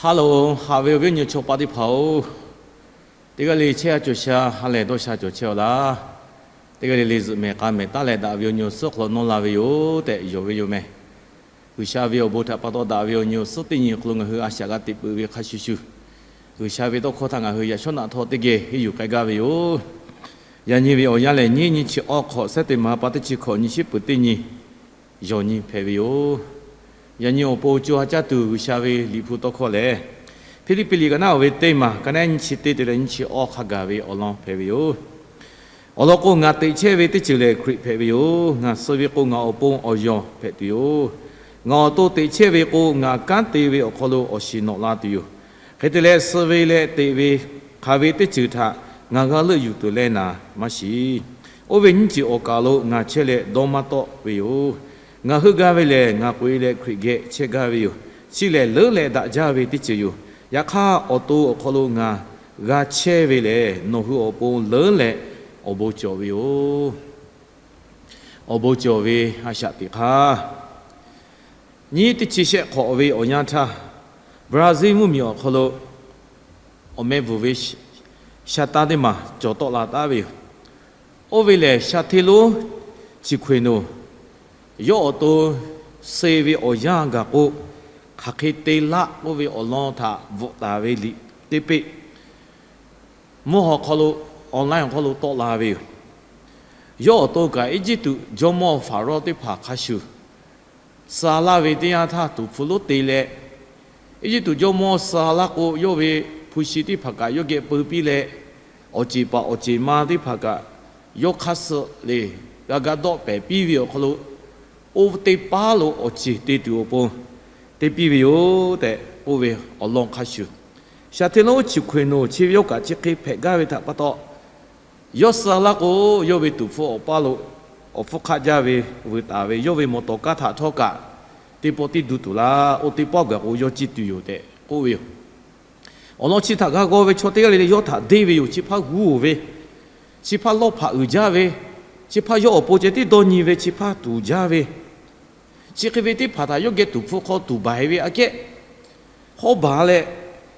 Ha loˬ, haꞈ ve awˬ viˉ awˬ nyi chaw paˍ teˇ hpaˍ-oˬ, teˇ g'aˇ le chehˇ a cawˬ sha ha lehˬ dawˇ sha cawˬ chehˇ-aw laˇ. Teˇ g'aˇ le le zuhꞈ mehˍ k'a mehˍ taˉ leh daꞈ ve awˬ nyi awˬ suhˉ hk'aw lo nawˇ la ve yoˬ tehꞈ yonˍ ve yoˬ meh. G'uiˬsha ve awˬ bon htaꞈ pa taw daꞈ ve awˬ nyi awˬ suhˉ teˇ nyi awˬ hk'aw lo ngaˬ hui a shaꞈ g'a teꞈ peuˬ ve hk'a shuˍ shuˍ, G'uiˬsha ve tawˇ hkawˇ htaꞈ ngaˬ hui yaꞈ shawˉ naꞈ htawˇ teˇ geh henˇ yuˬ k'ai gaˇ ve yoˬ. Yaꞈ nyi ve awˬ yanˇ lehˬ, nyiˇ nyi chi awˇ hk'awꞈ September pa teˇ chi hkawꞈ nyi shiˉ peuˬ teˇ nyi yawˬ nyi hpehꞈ ve yoˬ. Yaꞈ nyi awˬ pon co ha caˇ tuˬ G'uiˬsha ve Liꞈ hpu tawˇ hkawˇ lehˬ, Hpiˇliˇpiˆ liꞈ ka naˉ oˇ ve teˇ maˬ ka naˉ nyi chi teˇ te leh nyi chi awˇ hk'a gaˬ ve awˬ lawn hpehꞈ ve yoˬ. Awˬ lawn k'o, ngaˬ teꞈ chehˇ ve teˇ ceuˬ lehˬ Hkriꞈ hpehꞈ ve yoˬ. Ngaˬ suh ve k'o, ngaˬ awˬ pon awˬ yawˬ hpehꞈ tuˬ yoˬ. Ngaˬ awˬ to teꞈ chehˇ ve k'o, ngaˬ kanˉ te ve awˬ hk'aw lo awˬ shiˍ nawꞈ la tuˬ yoˬ. Hk'e te leh, suh ve leh teꞈ ve hk'aˬ ve teˇ ceuˬ htaꞈ ngaˬ g'a leuˆ yuˬ tuˬ leh naˍ maˇ shiˍ. Oˇ ve nyiˇ ceuˬ awˬ kaˬ lo ngaˬ chehˇ leh dawˇ maˇ tawˆ ve yoˬ. Ngaˬ heuˆ gaˇ ve lehˬ, ngaˬ k'oꞈ e leh Hkriꞈ geh chehˇ gaˇ ve yoˬ. Chi lehˬ, leuˉ leh daꞈ jaˇ ve teˇ ceuˬ yoˬ. Yaꞈ hk'aˇ, awˬ to awˬ hk'aw lo ngaˬ g'a chehˇ ve lehˬ, nawˬ hui awˬ pon leuˉ leh awˬ bon cawˬ ve yoˬ. Awˬ bon cawˬ ve a shaꞈ teꞈ hk'aˇ, nyiˇ teˇ chi shehˆ hk'awꞈ ve awˬ yanˇ htaˇ, Brazil mvuhˇmiˬ awˬ hk'aw lo awˬ meh bvuhˬ ve sha taˇ teˇ maˬ cawˬ tawˆ la taˉ ve yoˬ. Oˇ ve lehˬ, sha hteˇ lonˉ Chiˍ Hkweˍ Noˍ yawˇ awˬ to suh ve awˬ yanˇ gaˬ k'o, hk'aˬ hk'e te laˆ k'oˆ ve awˬ lawn htaꞈ bvuhꞈ taˍ ve liꞈ teˇ peˆ mvuhˇ haw hk'aw lo, online awˬ hk'aw lo tawˆ la ve yoˬ. Yawˇ awˬ to kaꞈ Eˇjiˇtuꞈ jawˇmawˇ Hpaˍrawˇ teˇ hpaˍ hk'a shuˍ suh laˇ ve teˇ yanˇ htaˇ, tuˍ hpfuh lonˉ te leh, Eˇjiˇtuꞈ jawˇmawˇ suh laˇ k'o, yawˇ ve hpu shi teˇ hpaˍ kaꞈ yawˇ geh peu piˇ leh, awˬ ceˬ paˍ awˬ ceˬ ma teˇ hpaˍ kaꞈ yawˇ hk'aˇ suh le g'a ga dawˆ pehˍ piˇ ve awˬ hk'aw lo, oˇ teˇ paˉ lo awˬ ceˬ te tuˬ awˬ pon te piˇ ve yoˬ tehꞈ k'oˆ ve awˬ lawn hk'a shuˍ, sha hteˇ lonˉ Chiˍ Hkweˍ Noˍ chi ve yawˇ kaꞈ chi hk'e hpehꞈ gaˇ ve htaꞈ pa taw, yawˇ suh laˇ k'o, yawˇ ve tuˍ hpfuh awˬ paˇ lo awˬ hpfuhˇ hk'aˆ jaˇ ve vuiˬ taˍ ve yawˇ ve mawˬ tawˍ kaˇ htaꞈ htawˇ kaꞈ teˇ pawˆ tiˉ duˇ tuˬ laˇ. Oˇ teˇ pawˆ gaˬ k'o, yawˇ ciˇ tuˬ yoˬ tehꞈ k'oˆ ve yoˬ. Awˬ lawn chi htaꞈ g'a g'aw ve chaw teˇ g'aˇ le le yawˇ htaꞈ deˇ ve yoˬ. Chi hpaˇ g'uˇ oˬ ve, chi hpaˇ lawˇ hpaꞈ uiˍ jaˇ ve, chi hpaˇ yawˇ awˬ pon ceh tiˉ dawˇ nyi ve, chi hpaˇ tuˍ jaˇ ve, chi hk'e ve teˇ hpaˍ htaꞈ yawˇ geh tuˍ hpfuh hk'aw tuˍ baˬ-e ve aꞈ kehˉ hawˉ baˬ leh,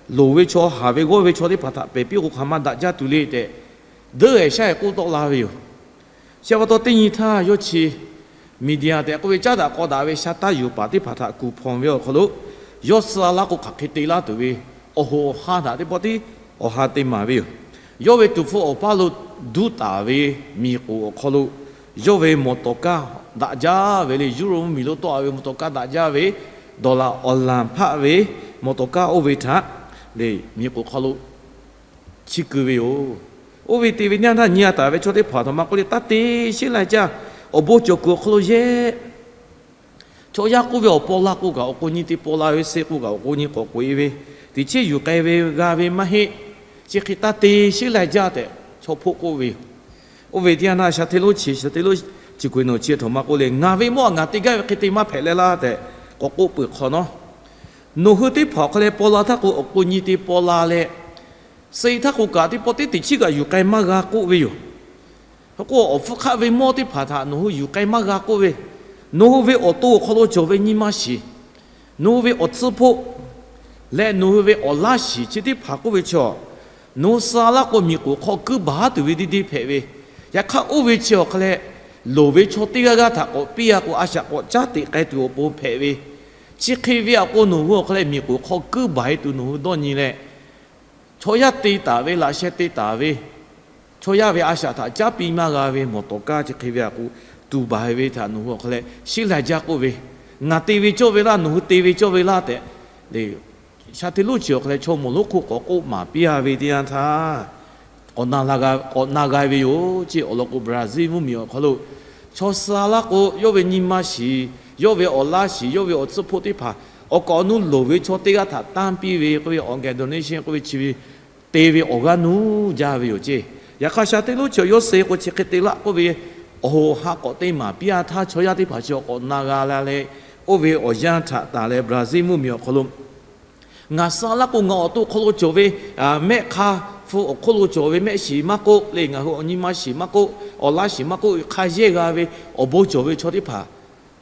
loˍ ve chaw, haˍ ve g'awˇ ve chaw teˇ hpaˍ htaꞈ pehˬ piˇ k'o, hk'aˬ ma daꞈ jaˇ tuˬ le tehꞈ, deuˇ-ehˍ shaˉ-ehˍ k'oˆ tawˆ la ve yoˬ. Chi pa taw teˇ nyi htaˇ yawˇ chi media tehꞈ k'oˆ ve caˉ daꞈ k'aw daꞈ ve sha taˇ yuˬ paˍ teˇ hpaˍ htaꞈ kuˬ hpawnˬ ve awˬ hk'aw lo, yawˇ suh laˇ k'o hk'aˬ hk'e te laˇ tuˬ ve awˬ hoꞈ awˬ ha htaꞈ teˇ pawˆ tiˉ awˬ ha te maˍ ve yoˬ. Yawˇ ve tuˍ hpfuh awˬ paˇ lo duˇ taˍ ve miˬ k'oˍ awˬ hk'aw lo, yawˇ ve mawˬ tawˍ kaˇ daꞈ jaˇ ve le, Yuˇroˆ mvuhˇmiˬ lo tawˆ-a ve mawˬ tawˍ kaˇ daꞈ jaˇ ve, dollar awˬ laˬ hpaˆ ve mawˬ tawˍ kaˇ oˇ ve htaꞈ le miˬ k'oˍ hk'aw lo chi keu ve yoˬ. Oˇ ve te ve nyaˇ htaˇ nyi-a taˍ ve chaw teˇ hpaˍ htaꞈ maˇ k'oˆ le, taˇ te sheˉ lai jaˇ. Awˬ bon cawˬ kuiˬ awˬ hk'aw lo yehˬ, chaw yaˇ k'oˆ ve awˬ paw la k'o kaꞈ awˬ k'o nyi te paw la ve, suh k'o kaꞈ awˬ k'o nyi k'awꞈ k'oꞈ-e ve, teꞈ chiˉ yuˬ k'ai ve g'a ve maˇ heˆ. Chi hk'e taˇ te sheˉ lai jaˇ tehꞈ chaw hpoˆ k'oˆ ve yoˬ. Oˇ ve teˇ yanˇ htaˇ sha hteˇ lonˉ chi, sha hteˇ lonˉ Chiˍ Hkweˍ Noˍ chi htawꞈ maˇ k'oˆ le, ngaˬ ve mawˇ-a ngaˬ te gaˇ ve hk'e te maˇ hpehꞈ leh laˇ tehꞈ k'awꞈ k'oˆ peuˬ hk'awꞈ nawˉ, nawˬ hui teˇ hpaˍ awˬ hk'aw leh paw la htaˇ k'o awˬ k'o nyi te paw la leh, suh htaˇ k'o kaꞈ teˇ pawˆ teˇ teꞈ chiˉ kaꞈ yuˬ k'ai maˇ g'a k'oˆ ve yoˬ. Hk'e k'o, awˬ hpfuhˇ hk'aˆ ve mawˇ teˇ hpaˍ htaꞈ nawˬ hui yuˬ k'ai maˇ g'a k'oˆ ve, nawˬ hui ve awˬ to awˬ hk'aw lo cawˬ ve nyi ma shiˍ, nawˬ hui ve awˬ tcuhˇ hpoˆ leh nawˬ hui ve awˬ laˇ shiˍ chi teˇ hpaˍ k'oˆ ve chaw, nawˬ hui suh laˇ k'o miˬ k'oˍ hk'aw kuiˉ baˬ tuˬ ve deˇ deˇ hpehꞈ ve, yaꞈ hk'aˇ oˇ ve chi awˬ hk'aw leh loˍ ve chaw teˇ g'aˇ g'aˇ htaꞈ k'awꞈ piˇ-a k'o, a shaꞈ k'awꞈ caˉ teꞈ k'ai tuˬ awˬ pon hpehꞈ ve, chi hk'e ve aꞈ k'o nawˬ hui awˬ hk'aw leh miˬ k'oˍ hk'aw kuiˉ baˬ-e tuˬ nawˬ hui dawˇ nyi leh, chaw yaˇ te taˍ ve, laꞈ sheh te taˍ ve, chaw yaˇ ve a shaꞈ htaꞈ caˉ piˇ maˇ g'a ve mawˬ tawˍ kaˇ chi hk'e ve aꞈ k'o, tuˬ baˬ-e ve htaꞈ nawˬ hui awˬ hk'aw leh sheˉ lai jaˇ k'oˆ ve, ngaˬ te ve cawˇ ve laˇ, nawˬ hui te ve cawˇ ve laˇ tehꞈ, sha hteˇ lonˉ chi awˬ hk'aw leh chaw mawˬ lonˉ hk'oˆ k'awꞈ k'oˆ maˍ piˇ-a ve teˇ yanˇ htaˇ, k'awꞈ na la g'a, k'awꞈ na g'a ve yoˬ. Chi awˬ lawn k'o, Brazil mvuhˇmiˬ awˬ hk'aw lo chaw suh laˇ k'o, yawˇ ve nyi ma shiˍ, yawˇ ve awˬ laˇ shiˍ, yawˇ ve awˬ tcuhˇ hpoˆ teˇ hpaˍ awˬ kaꞈ awˬ nu loˍ ve chaw teˇ g'aˇ htaꞈ tanˇ piˇ ve k'oˆ ve, awˬ geh donation k'oˆ ve chi ve te ve awˬ g'aˇ nuˇ jaˇ ve yoˬ ceˇ. Yaꞈ hk'aˇ, sha hteˇ lonˉ chi yawˇ suh k'o chi hk'e te laˇ k'oˆ ve, awˬ hoꞈ awˬ ha k'awꞈ te maˍ piˇ-a htaˇ, chaw yaˇ teˇ hpaˍ chi awˬ k'awꞈ na g'a la leh, oˇ ve awˬ yanˇ htaꞈ tanˬ leh Brazil mvuhˇmiˬ awˬ hk'aw lo ngaˬ suh laˇ k'o, ngaˬ awˬ to awˬ hk'aw lo cawˬ ve mehˆ hk'a hpu awˬ hk'oˆ lo cawˬ ve mehˆ shiˍ maˇ k'oˆ le, ngaˬ hui awˬ nyi ma shiˍ maˇ k'oˆ, awˬ laˇ shiˍ maˇ k'oˆ, hk'a yehˇ g'a ve awˬ bon cawˬ ve chaw teˇ hpaˍ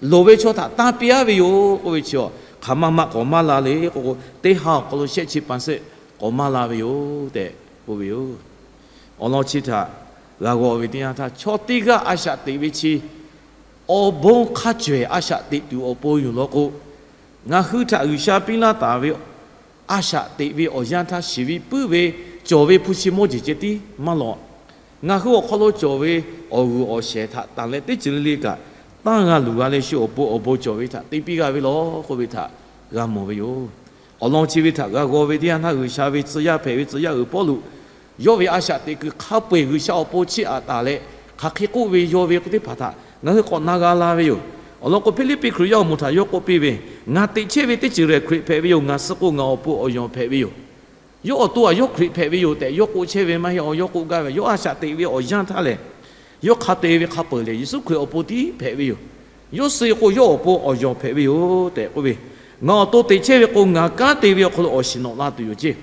loˍ ve chaw htaꞈ tanˇ piˇ aˉ ve yoˬ k'oˆ ve chi, hk'aˬ ma ma k'awꞈ maˇ la le k'o k'o, teˇ ha awˬ hk'aw lo shehˆ chi pa sehꞈ k'awꞈ maˇ la ve yoˬ tehꞈ k'oˆ ve yoˬ. Awˬ lawn chi htaꞈ g'a g'aw ve teˇ yanˇ htaˇ, chaw teˇ g'aˇ a shaꞈ teꞈ ve chi awˬ bon hk'a cawehˬ a shaꞈ teꞈ tuˬ awˬ pon yoˬ law k'o, ngaˬ hui htaꞈ G'uiˬsha piˇ laˇ taˍ ve a shaꞈ teꞈ ve awˬ yanˇ htaˇ shiˍ ve puiˉ ve cawˬ ve hpu shi mawˇ jeˬ ceh tiˉ maˇ lawꞈ. Ngaˬ hui awˬ hk'aw lo cawˬ ve awˬ g'uiˬ awˬ shehˍ htaꞈ tanˬ leh teˇ ceuˬ le le kaꞈ, tanˇ g'a luˬ g'a leh shu awˬ pon awˬ bon cawˬ ve htaꞈ te piˇ g'a ve law k'oˆ ve htaꞈ g'a mawˬ ve yoˬ. Awˬ lawn chi ve htaꞈ g'a g'aw ve teˇ yanˇ htaˇ, G'uiˬsha ve tcuh yaˇ hpehꞈ ve tcuh yaˇ uiˍ Pawˇluꞈ yawˇ ve a shaꞈ teꞈ kuiˬ hk'a peu-eˬ G'uiˬsha awˬ pon chiˇ aꞈ taˍ leh, hk'aˬ hk'e k'oˆ ve yaw ve k'oˆ teˇ hpaˍ htaꞈ ngaˬ hui k'awꞈ na g'a la ve yoˬ. Awˬ lawn k'o, Hpiˇliˇpiˆ Hkriꞈ yaˇ awˬ moˍ htaꞈ yawˇ k'oˆ piˇ ve, Ngaˬ teꞈ chehˇ ve teˇ ceuˬ lehˬ Hkriꞈ hpehꞈ ve yoˬ. Ngaˬ suh k'o ngaˬ awˬ pon awˬ yonˍ hpehꞈ ve yoˬ. Yawˇ awˬ to aꞈ yawˇ Hkriꞈ hpehꞈ ve yoˬ tehꞈ yawˇ k'oˆ chehˇ ve maˇ heˆ. Yawˇ k'oˆ gaˇ ve, yawˇ a shaꞈ teꞈ ve awˬ yanˇ htaˇ lehˬ, yawˇ hk'a te ve hk'a peu-eˬ lehˬ Yeˍsuˆ Hkriꞈ awˬ pon tiˉ hpehꞈ ve yoˬ. Yawˇ suh k'o yawˇ awˬ pon awˬ yonˍ hpehꞈ ve yoˬ tehꞈ k'oˆ ve, Ngaˬ awˬ to teꞈ chehˇ ve k'o ngaˬ kanˉ te ve awˬ hk'aw lo awˬ shiˍ nawꞈ la tuˬ yoˬ ceˇ.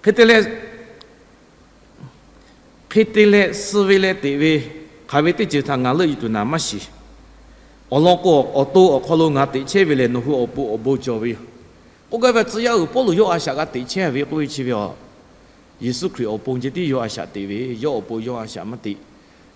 Hk'e te leh, hk'e te leh suh ve leh teꞈ ve hk'aˬ ve teˇ ceuˬ htaꞈ ngaˬ leuˆ yuˬ tuˬ naˍ maˇ shiˍ. Awˬ lawn k'o, awˬ to awˬ hk'aw lo ngaˬ teꞈ chehˇ ve lehˬ nawˬ hui awˬ pon awˬ bon cawˬ ve yoˬ. K'oˆ gaˇ ve tcuh yaˇ uiˍ Pawˇluꞈ yawˇ a shaꞈ g'a teꞈ chehˇ ve k'oˆ ve chi ve a Yeˍsuˆ Hkriꞈ awˬ pon ceh tiˉ yawˇ a shaꞈ teꞈ ve, yawˇ awˬ pon yawˇ a shaꞈ maˇ teꞈ.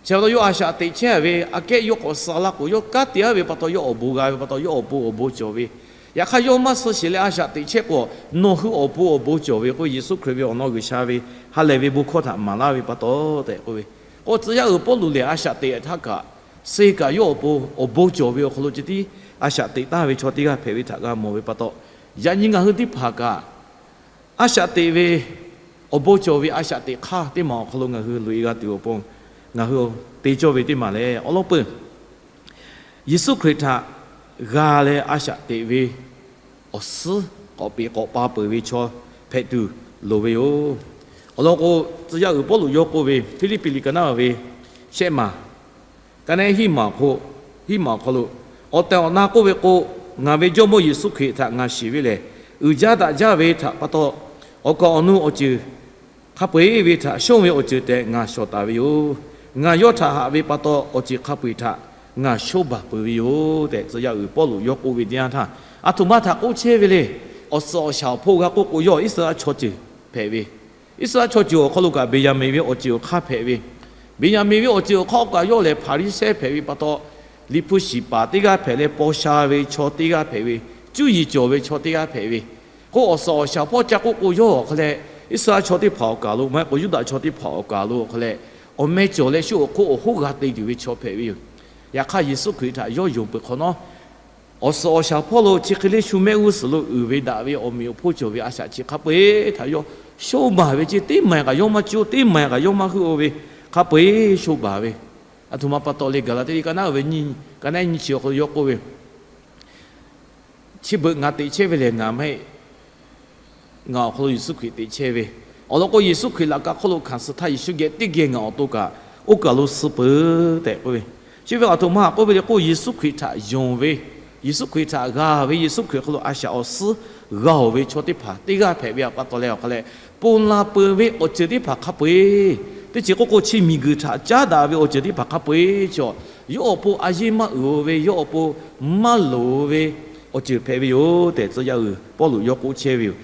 Chi pa taw yawˇ a shaꞈ teꞈ chehˇ ve aꞈ kehˉ yawˇ k'awꞈ suh laˇ k'o, yawˇ kanˉ te aˉ ve pa taw yawˇ awˬ bon g'a ve pa taw yawˇ awˬ pon awˬ bon cawˬ ve. Yaꞈ hk'aˇ yawˇ maˇ suh sheˍ leh a shaꞈ teꞈ chehˇ k'o, nawˬ hui awˬ pon awˬ bon cawˬ ve k'oˆ ve Yeˍsuˆ Hkriꞈ ve awˬ lawn G'uiˬsha ve ha lehˬ ve bon hkawˇ htaꞈ maˍ laˇ ve pa taw tehꞈ k'oˆ ve. K'o tcuh yaˇ uiˍ Pawˇluꞈ lehˬ a shaꞈ teꞈ htaˇ kaꞈ, suh kaꞈ yawˇ awˬ pon awˬ bon cawˬ ve awˬ hk'aw lo ceh tiˉ a shaꞈ teꞈ taˍ ve chaw teˇ g'aˇ hpehꞈ ve htaꞈ g'a mawˬ ve pa taw, yaꞈ nyi ngaˬ hui teˇ hpaˍ kaꞈ a shaꞈ teꞈ ve awˬ bon cawˬ ve a shaꞈ teꞈ hk'aˇ teˇ maˬ awˬ hk'aw lo ngaˬ hui loꞈ e g'a tuˬ awˬ pon ngaˬ hui te cawˇ ve teˇ maˬ lehˬ awˬ lawn peuˬ, Yeˍsuˆ Hkriꞈ htaꞈ g'a leh a shaꞈ teꞈ ve awˬ suhˉ k'awꞈ peꞈ k'awꞈ pa peuˬ ve chaw hpehꞈ tuˬ loˍ ve yoˬ. Awˬ lawn k'o, tcuh yaˇ uiˍ Pawˇluꞈ yawˇ k'oˆ ve, Hpiˇliˇpiˆ liꞈ ka naˉ ve shehˆ maˬ, ka naˉ hiˉ maˬ awˬ hk'aw lo, awˬ tehˬ awˬ na k'oˆ ve k'o, ngaˬ ve Jawˇmawˇ Yeˍsuˆ Hkriꞈ htaꞈ ngaˬ shiˍ ve lehˬ, uiˍ jaˇ daꞈ jaˇ ve htaꞈ pa taw, awˬ kaˍ awˬ nu awˬ ceuˬ hk'a peu-eˬ ve htaꞈ shonˇ ve awˬ ceuˬ tehꞈ ngaˬ shawˍ taˍ ve yoˬ. Ngaˬ yawˇ htaꞈ haꞈ ve pa taw, awˬ ceuˬ hk'a peu-eˬ htaꞈ ngaˬ shonˇ baˬ peuˬ ve yoˬ tehꞈ, tcuh yaˇ uiˍ Pawˇluꞈ yawˇ k'oˆ ve teˇ yanˇ htaˇ, aˬ htoꞈ ma htaꞈ k'oˆ chehˇ ve le. Awˬ suhˍ awˬ shaˍ awˬ hponˇ g'a k'oˆ k'o, yawˇ Iˉsaˍreˍlaˆ chaw ceuˬ hpehꞈ ve, Iˉsaˍreˍlaˆ chaw ceuˬ awˬ hk'aw lo kaꞈ Beˍyaˍmenˍ ve awˬ ceuˬ awˬ hk'aˇ hpehꞈ ve, Beˍyaˍmenˍ ve awˬ ceuˬ awˬ hk'aˇ kaꞈ yawˇ lehˬ Hpaˍriˍsehˇ hpehꞈ ve pa taw, liꞈ hpu shiˍ paˍ teˇ g'aˇ hpehꞈ leh paw sha ve chaw teˇ g'aˇ hpehꞈ ve, cuˇ yiˍ cawˬ ve chaw teˇ g'aˇ hpehꞈ ve, k'o awˬ suhˍ awˬ shaˍ hpawˇ ca k'oˆ k'o, yawˇ awˬ hk'aw leh Iˉsaˍreˍlaˆ chaw teˇ hpaˍ awˬ kaˍ lo maˇ heˆ k'o Yuˇdaꞈ chaw teˇ hpaˍ awˬ kaˍ lo awˬ hk'aw leh awˬ meh cawˬ leh shu awˬ hk'oˆ awˬ hoˉ g'a te tuˬ ve chaw hpehꞈ ve yoˬ. Yaꞈ hk'aˇ, Yeˍsuˆ Hkriꞈ htaꞈ yawˇ yonˍ peuˬ hk'awꞈ nawˉ, awˬ suhˍ awˬ shaˍ hpawˇ lo chi hk'e le shu mehˆ g'uˇ suhˍ lo uiˍ ve daꞈ ve awˬ meꞈ awˬ hponˇ cawˬ ve a shaꞈ chi hk'a peu-eˬ htaꞈ yawˇ shonˇ baˬ ve ceˇ. Teˇ maˬ kaꞈ yawˇ maˇ cuˇ, teˇ maˬ kaꞈ yawˇ maˇ heuˆ-o ve, hk'a peu-eˬ shonˇ baˬ ve. Aˬ htoꞈ ma pa taw le, Gaˍlaˍtiˆ liꞈ ka naˉ ve nyiˇ, ka naˉ nyiˇ chi awˬ hk'aw lo yawˇ k'oˆ ve, Chi beuꞈ ngaˬ teꞈ chehˇ ve lehˬ ngaˬ maˇ heˆ. Ngaˬ awˬ hk'aw lo Yeˍsuˆ Hkriꞈ teꞈ chehˇ ve. Awˬ lawn k'o, Yeˍsuˆ Hkriꞈ laꞈ ka hk'oˆ lo hkanˍ suh htaˇ, Yeˍsuˆ geh teˇ geh ngaˬ awˬ to kaꞈ oˇ kaˬ lo suh peuˬ tehꞈ k'oˆ ve. Chi ve aˬ htoꞈ ma k'oˆ ve le k'o, Yeˍsuˆ Hkriꞈ htaꞈ yonˍ ve, Yeˍsuˆ Hkriꞈ htaꞈ g'a ve, Yeˍsuˆ Hkriꞈ hk'aw lo a shaꞈ awˬ suhˉ g'a-oˬ ve chaw teˇ hpaˍ teˇ g'aˇ hpehꞈ ve pa taw leh awˬ hk'aw leh, ponˬ la peuˬ ve awˬ ceuˬ teˇ hpaˍ hk'a peu-eˬ, teˇ ceuˬ k'oˆ k'o, chi miˬguiˬ htaꞈ caˉ daꞈ ve awˬ ceuˬ teˇ hpaˍ hk'a peu-eˬ chaw, yawˇ awˬ pon a yeˇ maˇ uiˍ-o ve, yawˇ awˬ pon maˇ loˍ ve awˬ ceuˬ hpehꞈ ve yoˬ tehꞈ, tcuh yaˇ uiˍ Pawˇluꞈ yawˇ k'oˆ chehˇ ve yoˬ.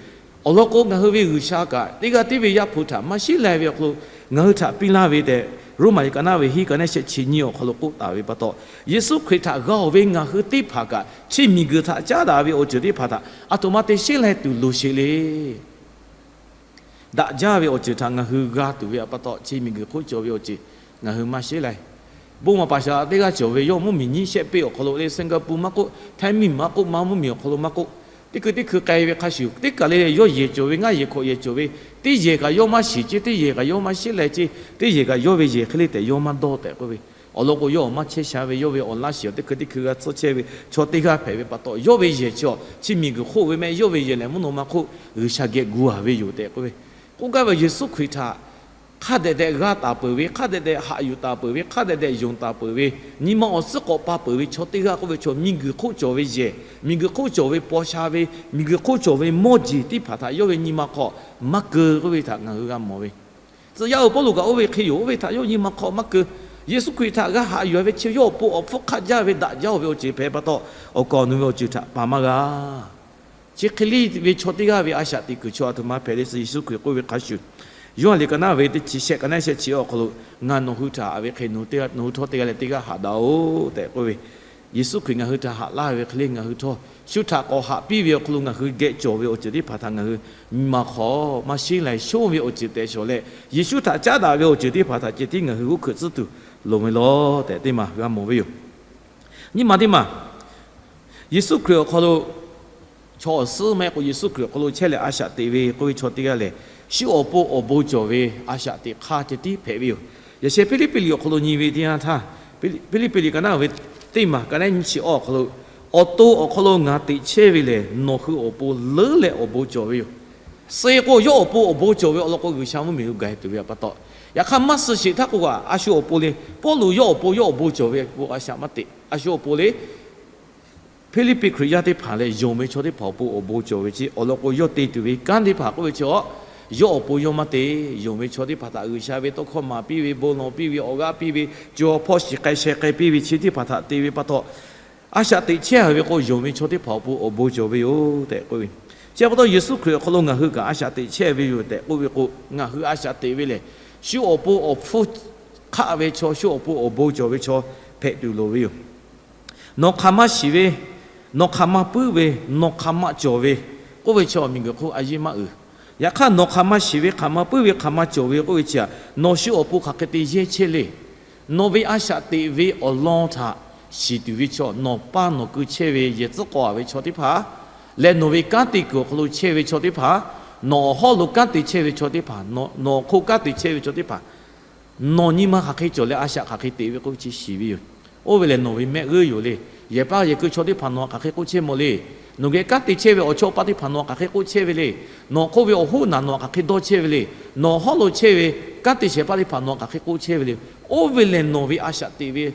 Awˬ lawn k'o, ngaˬ hui ve G'uiˬsha kaꞈ teˇ g'aˇ tiˉ ve Yaˇ hpu htaꞈ maˇ sheˉ lai ve awˬ hk'aw lo ngaˬ hui htaꞈ piˇ laˇ ve tehꞈ, Roˉmaꞈ liꞈ ka naˉ ve hiˉ, ka naˉ shehˆ chi nyiˇ awˬ hk'aw lo k'oˆ taˍ ve pa taw, Yeˍsuˆ Hkriꞈ htaꞈ g'a-oˬ ve ngaˬ hui teˇ hpaˍ kaꞈ chi miˬguiˬ htaꞈ caˉ daꞈ ve awˬ ceuˬ teˇ hpaˍ htaꞈ aˬ htoꞈ ma te sheˉ lai tuˬ loˍ sheˍ le. Daꞈ jaˇ ve awˬ ceuˬ htaꞈ ngaˬ hui g'a tuˬ ve pa taw, chi miˬguiˬ hk'oˆ cawˬ ve awˬ ceuˬ ngaˬ hui maˇ sheˉ lai. Bon maˍ paˍ shaˍ laꞈ teˇ g'aˇ cawˬ ve, yawˇ mvuhˇmiˬ nyiˇ shehˆ piˇ awˬ hk'aw lo le, Singapore maˇ k'oˆ, Htaiˇ miˬ maˇ k'oˆ, maˇ mvuhˇmiˬ awˬ hk'aw lo maˇ k'oˆ, teˇ hkui teˇ hkui k'ai ve hk'a shuˍ, teˇ kaˬ le yawˇ yehˬ cawˬ ve, ngaˇ yehˬ hkawꞈ yehˬ cawˬ ve, teˇ yehˬ kaꞈ yawˇ maˇ shiˍ ceˇ, teˇ yehˬ kaꞈ yawˇ maˇ sheˉ lai ceˇ, teˇ yehˬ kaꞈ yawˇ ve yehˬ hk'e le tehꞈ yawˇ maˇ dawˇ tehꞈ k'oˆ ve. Awˬ lawn k'o, yawˇ awˬ maˇ chehˇ sha ve, yawˇ ve awˬ laˇ shiˍ awˬ teˇ hkui teˇ hkui g'a tsuhˇ chehˇ ve chaw teˇ g'aˇ hpehꞈ ve pa taw, yawˇ ve yehˬ chi, chi miˬguiˬ hk'oˆ ve meh, yawˇ ve yehˬ lehˬ mvuhˇ naw ma hk'oˆ G'uiˬsha geh gu-a ve yoˬ tehꞈ k'oˆ ve. K'oˆ gaˇ ve, Yeˍsuˆ Hkriꞈ htaꞈ hk'a dehꞈ dehꞈ g'a taˍ peuˬ ve, hk'a dehꞈ dehꞈ haꞈ yuˬ taˍ peuˬ ve, hk'a dehꞈ dehꞈ yonˍ taˍ peuˬ ve, nyi ma awˬ suhˉ k'awꞈ pa peuˬ ve chaw teˇ g'aˇ k'oˆ ve chaw, miˬguiˬ hk'oˆ cawˬ ve yehˬ, miˬguiˬ hk'oˆ cawˬ ve paw sha ve, miˬguiˬ hk'oˆ cawˬ ve mawˇ jeˬ teˇ hpaˍ htaꞈ yawˇ ve nyi ma hk'aw maˇ keu k'oˆ ve htaꞈ ngaˬ hui g'a mawˬ ve. Tcuh yaˇ uiˍ Pawˇluꞈ kaꞈ oˇ ve hk'e yoˬ. Oˇ ve htaꞈ yawˇ nyi ma hk'aw maˇ keu. Yeˍsuˆ Hkriꞈ htaꞈ g'a haꞈ yuˬ ve chi yawˇ awˬ pon awˬ hpfuhˇ hk'aˆ jaˇ ve daꞈ jaˇ-oˬ ve awˬ ceuˬ hpehꞈ pa taw, awˬ kaˍ awˬ nu ve awˬ ceuˬ htaꞈ paˍ maˇ g'a. Chi hk'e le ve chaw teˇ g'aˇ ve a shaꞈ teꞈ kuiˬ chaw a htoꞈ ma hpehꞈ le. Yeˍsuˆ Hkriꞈ k'oˆ ve hk'a shuˍ, Yoˇhanˬ liꞈ ka naˉ ve teˇ chi shehˆ, ka naˉ shehˆ chi awˬ hk'aw lo, Ngaˬ nawˬ hui htaꞈ haꞈ ve hk'e, nawˬ hui htawˇ teˇ g'aˇ leh teˇ g'aˇ haꞈ daꞈ-oꞈ tehꞈ k'oˆ ve, Yeˍsuˆ Hkriꞈ ngaˬ hui htaꞈ haꞈ laˇ ve hk'e le, ngaˬ hui htawˇ shu htaꞈ k'awꞈ haꞈ piˇ ve awˬ hk'aw lo ngaˬ hui geh cawˬ ve awˬ ceuˬ teˇ hpaˍ htaꞈ ngaˬ hui nyi ma hk'awꞈ maˇ sheˉ lai shonˇ ve awˬ ceuˬ tehꞈ shawˍ leh, Yeˍsuˆ htaꞈ caˉ daꞈ ve awˬ ceuˬ teˇ hpaˍ htaꞈ ceh tiˉ ngaˬ hui g'uˇ hkeuꞈ tcuhˉ tuˬ loˍ ve law tehꞈ teˇ maˬ g'a mawˬ ve yoˬ. Nyi ma teˇ maˬ, Yeˍsuˆ Hkriꞈ awˬ hk'aw lo chaw awˬ suhˉ maˇ heˆ k'o, Yeˍsuˆ Hkriꞈ awˬ hk'aw lo chehˇ leh a shaꞈ teꞈ ve k'oˆ ve chaw teˇ g'aˇ lehˬ, shu awˬ pon awˬ bon cawˬ ve a shaꞈ teꞈ hk'aˇ ceh tiˉ hpehꞈ ve yoˬ. Yaꞈ sheh Hpiˇliˇpiˆ liꞈ awˬ hk'aw lo nyi ve teˇ yanˇ htaˇ, Hpiˇliˇpiˆ liꞈ ka naˉ ve teˇ maˬ ka naˉ nyiˇ chi awˬ hk'aw lo, awˬ to awˬ hk'aw lo ngaˬ teꞈ chehˇ ve lehˬ, nawˬ hui awˬ pon leuˉ leh awˬ bon cawˬ ve yoˬ. Suh k'o, yawˇ awˬ pon awˬ bon cawˬ ve awˬ lawn k'o, G'uiˬsha mvuhˇmiˬ lo gaˬ tuˬ ve pa taw, yaꞈ hk'aˇ maˇ suh sheˍ htaˇ k'o kaꞈ, a shu awˬ pon le. Pawˇluꞈ yawˇ awˬ pon yawˇ awˬ bon cawˬ ve awˬ pon a shaꞈ maˇ teꞈ. A shu awˬ pon le. Hpiˇliˇpiˆ Hkriꞈ yaˇ teˇ hpaˍ leh yonˍ ve chaw teˇ hpaˍ awˬ pon awˬ bon cawˬ ve chi awˬ lawn k'o, yawˇ te tuˬ ve kanˉ teˇ hpaˍ k'oˆ ve chi a, yawˇ awˬ pon yawˇ maˇ te. Yonˍ ve chaw teˇ hpaˍ htaꞈ G'uiˬsha ve tawˇ hkawˇ maˍ piˇ ve, bon lawˬ piˇ ve, awˬ g'aˇ piˇ ve, co hpawˇ shiˍ k'ai sheh k'ai piˇ ve chi teˇ hpaˍ htaꞈ te ve pa taw, a shaꞈ teꞈ chehˇ ve k'o, yonˍ ve chaw teˇ hpaˍ awˬ pon awˬ bon cawˬ ve yoˬ tehꞈ k'oˆ ve. Chi pa taw Yeˍsuˆ Hkriꞈ awˬ hk'aw lo ngaˬ hui kaꞈ a shaꞈ teꞈ chehˇ ve yoˬ tehꞈ k'oˆ ve k'o, ngaˬ hui a shaꞈ teꞈ ve lehˬ, shu awˬ pon awˬ hpfuhˇ hk'aˆ ve chaw, shu awˬ pon awˬ bon cawˬ ve chaw hpehꞈ tuˬ loˍ ve yoˬ. Nawˬ hk'aˬ ma shiˍ ve, nawˬ hk'aˬ ma puiˉ ve, nawˬ hk'aˬ ma cawˬ ve k'oˆ ve chaw miˬguiˬ hk'oˆ a yeˇ maˇ uiˍ. Yaꞈ hk'aˇ, nawˬ hk'aˬ ma shiˍ ve, hk'aˬ ma puiˉ ve, hk'aˬ ma cawˬ ve k'oˆ ve chi htaꞈ nawˬ shu awˬ pon hk'aˬ hk'e te yehˇ chehˇ le. Nawˬ ve a shaꞈ teꞈ ve awˬ lawn htaꞈ shiˍ tuˬ ve chaw, nawˬ paˇ nawˬ ku chehˇ ve, yehˬ tcuhˉ k'aw a ve chaw teˇ hpaˍ leh, nawˬ ve kanˉ te kuiˬ awˬ hk'aw lo chehˇ ve chaw teˇ hpaˍ, nawˬ awˬ hawˉ lo kanˉ te chehˇ ve chaw teˇ hpaˍ, nawˬ awˬ hk'oˆ kanˉ te chehˇ ve chaw teˇ hpaˍ, nawˬ nyi ma hk'aˬ hk'e cawˬ leh a shaꞈ hk'aˬ hk'e teꞈ ve k'oˆ ve chi shiˍ ve yoˬ. Oˇ ve lehˬ, nawˬ ve mehˆ g'euˆ yoˬ le. Yehˬ paˇ yehˬ keu chaw teˇ hpaˍ nawˬ htaꞈ hk'aˬ hk'e k'oˆ chehˇ mawˬ le. Nawˬ geh kanˉ te chehˇ ve awˬ chawˇ paˇ teˇ hpaˍ nawˬ htaꞈ hk'aˬ hk'e k'oˆ chehˇ ve le. Nawˬ hk'oˆ ve awˬ hoˉ naˬ nawˬ htaꞈ hk'aˬ hk'e dawˇ chehˇ ve le. Nawˬ hawˉ lo chehˇ ve kanˉ te shehˍ hpaˇ teˇ hpaˍ nawˬ htaꞈ hk'aˬ hk'e k'oˆ chehˇ ve le. Oˇ ve lehˬ, nawˬ ve a shaꞈ teꞈ ve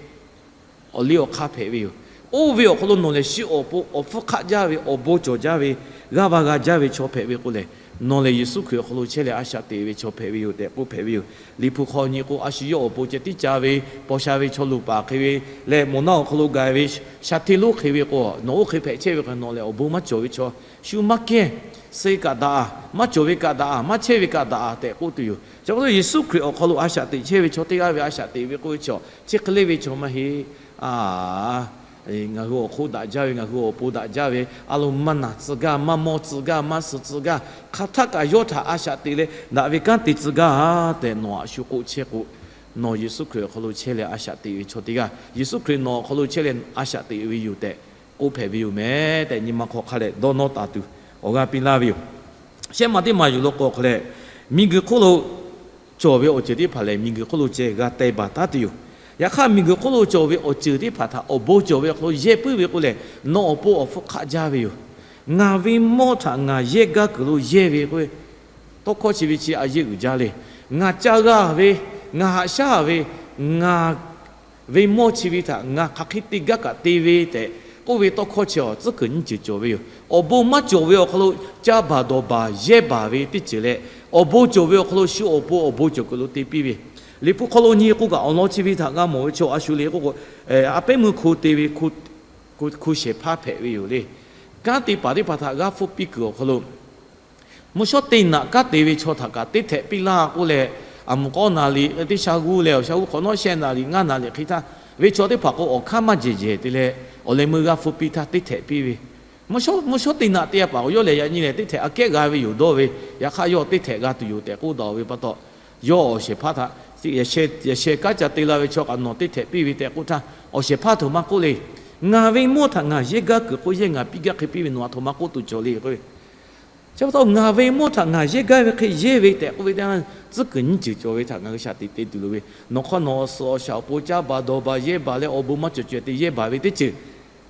awˬ liˇ awˬ hk'aˇ hpehꞈ ve yoˬ. Oˇ ve awˬ hk'aw lo nawˬ lehˬ, shu awˬ pon awˬ hpfuhˇ hk'aˆ jaˇ ve, awˬ bon cawˬ jaˇ ve, g'aˇ va g'a jaˇ ve chaw hpehꞈ ve k'o lehˬ, nawˬ lehˬ Yeˍsuˆ Hkriꞈ awˬ hk'aw lo chehˇ leh a shaꞈ teꞈ ve chaw hpehꞈ ve yoˬ tehꞈ k'oˆ hpehꞈ ve yoˬ. Liꞈ hpu hk'aw nyi k'o, a shu yawˇ awˬ pon ceh tiˉ ca ve, paw sha ve chaw luˬ paˍ hk'e ve leh, moˬ naˆ awˬ hk'aw lo gaˬ ve shaˍ hteˇ lonˉ hk'e ve k'o, nawˬ oˇ hk'e hpehꞈ chehˇ ve k'o, nawˬ lehˬ awˬ bon maˇ cawˬ ve chaw, shu maˇ kehˇ, suh kaꞈ daꞈ-a, maˇ cawˬ ve kaꞈ daꞈ-a, maˇ chehˇ ve kaꞈ daꞈ-a tehꞈ k'oˆ tuˬ yoˬ. Chi pa taw Yeˍsuˆ Hkriꞈ awˬ hk'aw lo a shaꞈ teꞈ chehˇ ve chaw teˇ g'aˇ ve a shaꞈ teꞈ ve k'oˆ ve chaw, chi hk'e le ve chaw maˇ heˆ. A, ngaˬ hui awˬ hk'oˆ daꞈ jaˇ ve, ngaˬ hui awˬ pon daꞈ jaˇ ve, a lo maˇ naˬ tcuh gaˇ, maˇ mawˇ tcuh gaˇ, maˇ suh tcuh gaˇ, hk'aˬ htaˆ kaꞈ yawˇ htaꞈ a shaꞈ teꞈ leh daꞈ ve kanˉ te tcuh gaˇ-a tehꞈ nawˬ a shu k'oˆ chehˇ k'o, nawˬ Yeˍsuˆ Hkriꞈ awˬ hk'aw lo chehˇ leh a shaꞈ teꞈ ve chaw teˇ g'aˇ, Yeˍsuˆ Hkriꞈ nawˬ awˬ hk'aw lo chehˇ leh a shaꞈ teꞈ ve yoˬ tehꞈ k'oˆ hpehꞈ ve yoˬ mehˍ tehꞈ, nyi ma hk'aw hk'a leh dawˇ nawˇ taˍ tuˬ awˬ g'aˇ piˇ laˇ ve yoˬ. Shehˆ ma teˇ maˬ yuˬ law k'o hk'a leh, miˬguiˬ hk'oˆ lo cawˬ ve awˬ ceuˬ teˇ hpaˍ lehˬ, miˬguiˬ hk'oˆ lo ceh g'a teh baˬ taˉ tuˬ yoˬ. Yaꞈ hk'aˇ, miˬguiˬ hk'oˆ lo cawˬ ve awˬ ceuˬ teˇ hpaˍ htaꞈ awˬ bon cawˬ ve awˬ hk'aw lo yehˇ puiˉ ve k'o lehˬ, nawˬ awˬ pon awˬ hpfuhˇ hk'aˆ jaˇ ve yoˬ. Ngaˬ ve mawˇ htaꞈ ngaˬ yehˇ gaˇ kuiˬ lo yehˇ ve k'o, tawˇ hkawˇ chi ve chi a yeˇ uiˍ jaˇ le. Ngaˬ ca g'a ve, ngaˬ haꞈ shaˉ ve, ngaˬ ve mawˇ chi ve htaꞈ ngaˬ hk'aˬ hk'e te gaˇ kaꞈ te ve tehꞈ k'oˆ ve tawˇ hkawˇ chi awˬ tcuhˉ kuiˬ nyiˇ ceuˬ cawˬ ve yoˬ. Awˬ bon maˇ cawˬ ve awˬ hk'aw lo ca baˬ dawˬ baˬ yehˇ baˬ ve teˇ ceuˬ leh, awˬ bon cawˬ ve awˬ hk'aw lo shu awˬ pon awˬ bon cawˬ kuiˬ lo te piˇ ve, Liꞈ hpu hk'aw lo nyi k'o kaꞈ awˬ lawn chi ve htaꞈ g'a mawˬ ve chaw a shu le k'oˆ k'o, a pehˉ meuˇ hko te ve hko shehˍ hpaˇ hpehꞈ ve yoˬ le. Kanˉ te paˍ teˇ hpaˍ htaꞈ g'aˇ hpfuhˇ piˇ kuiˬ awˬ hk'aw lo, mvuhˇ shawˉ teˇ naꞈ kanˉ te ve chaw htaꞈ kaꞈ teˇ htehꞈ piˇ laˇ k'oˆ leh, a mvuhˬ k'awˇ naˍ riˍ teˇ sha g'uˇ leh awˬ sha g'uˇ hk'awꞈ nawˉ shehˆ naˍ riˍ ngaˇ naˍ riˍ hk'e htaˇ, ve chaw teˇ hpaˍ k'o awˬ hk'aˇ maˇ jehˬ jehˬ te leh, awˬ leh meuˇ g'aˇ hpfuhˇ piˇ htaˇ teˇ htehꞈ piˇ ve, mvuhˇ shawˉ teˇ naꞈ te a paˍ k'o yawˇ lehˬ yaꞈ nyi lehˬ teˇ htehꞈ aꞈ kehˉ g'a ve yoˬ dawˇ ve, yaꞈ hk'aˇ yawˇ teˇ htehꞈ g'a tuˬ yoˬ tehꞈ k'oˆ daꞈ ve pa taw, yawˇ awˬ shehˍ hpaˇ htaꞈ, yaꞈ sheh kanˉ ca te la ve chaw kaꞈ nawˬ teˇ htehꞈ piˇ ve tehꞈ k'oˆ htaˇ, awˬ shehˍ hpaˇ htoꞈ ma k'oˆ le. Ngaˬ ve mawˇ htaꞈ ngaˬ yehˇ gaˇ kuiˬ k'oˆ yehˇ ngaˬ piˇ gaˇ hk'e piˇ ve nawˬ aˬ htoꞈ ma k'oˆ tuˬ cawˬ le k'o, chi pa taw ngaˬ ve mawˇ htaꞈ ngaˬ yehˇ gaˇ ve hk'e yehˇ ve tehꞈ k'oˆ ve teˇ yanˇ, tcuhˉ kuiˬ nyiˇ ceuˬ cawˬ ve htaꞈ ngaˬ hui shaꞈ teꞈ te tuˬ loˍ ve, nawˬ hk'aw nawˬ awˬ suhˍ awˬ shaˍ awˬ pon ca baˬ dawˬ baˬ yehˇ baˬ leh awˬ bon maˇ cawˬ caweh te yehˇ baˬ ve teˇ ceuˬ